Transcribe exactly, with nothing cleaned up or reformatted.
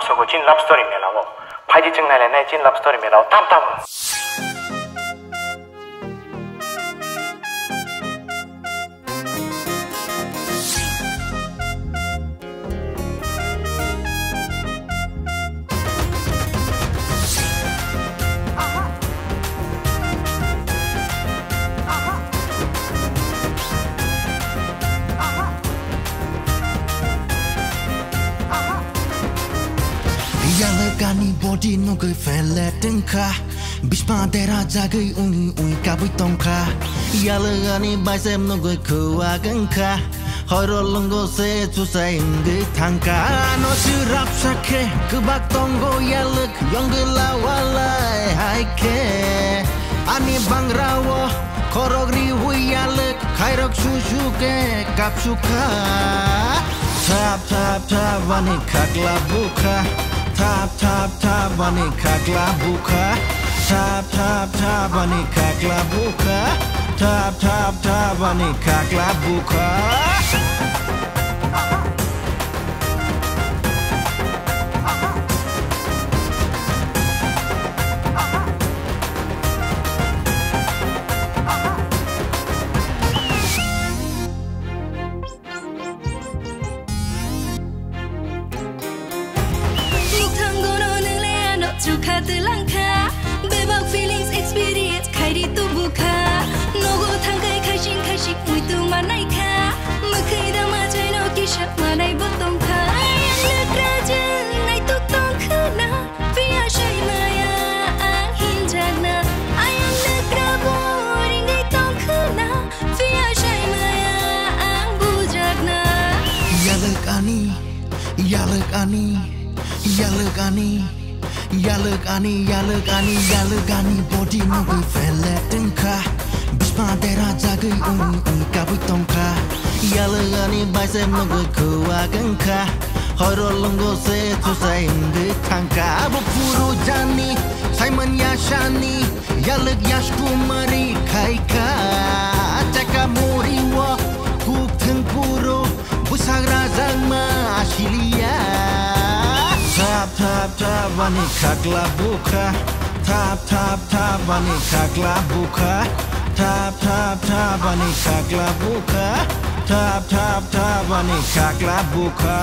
Sogo chin love story mela o. Phaidi chwng nailai nai chin love story mela o. Tam tam. Yalwk ani body nugwi flat wngkha. Bisma dera jagwi ui ui kabwi tongkha. Yalwk ani bicep nugwi kwak wngkha. Horo lungo se chusai wngwi thangkha. Ano si rapsa khe kwbak tongo yalwk yongwla walai hai khe. Ani bangra o khorok riwi yalwk khairok susu khe kapsukha. Thap thap thap ani khakla bukha. Thap thap thap ani khakla bukha. Thap thap thap ani khakla bukha. Thap thap thap ani khakla bukha. Mukthangono nwng le ano chukha twlangkha. Bebak feelings experience khairi tubukha. Nogo thangkai khaising khaising muitu manaikha. Mwkhwi dama chaino kisa manai bo tongkha. Ayang nakrajwng naituk tongkhwna. Phiya sai maya ang hinjakna. Ayang nakra bo ringwi tongkhwna. Phiya sai maya ang bujakna. Yalwk ani, yalwk ani, yalwk ani, yalwk ani, yalwk ani, yalwk ani body nugwi flat wngkha. Bisma dera jagwi ui ui kabwi tongkha. Yalwk ani bicep nugwi kwak wngkha. Horo lungo se chusai wngwi thangkha. Abo phuru jani, Simon yasani, yalwk yaskumari khaikha. Chaka muri o kuk thwng phuru. Bwsak rajak ma asiliya. Thap thap thap ani khakla bukha. Thap thap thap ani khakla bukha. Thap thap thap ani khakla bukha. Thap thap thap ani khakla bukha.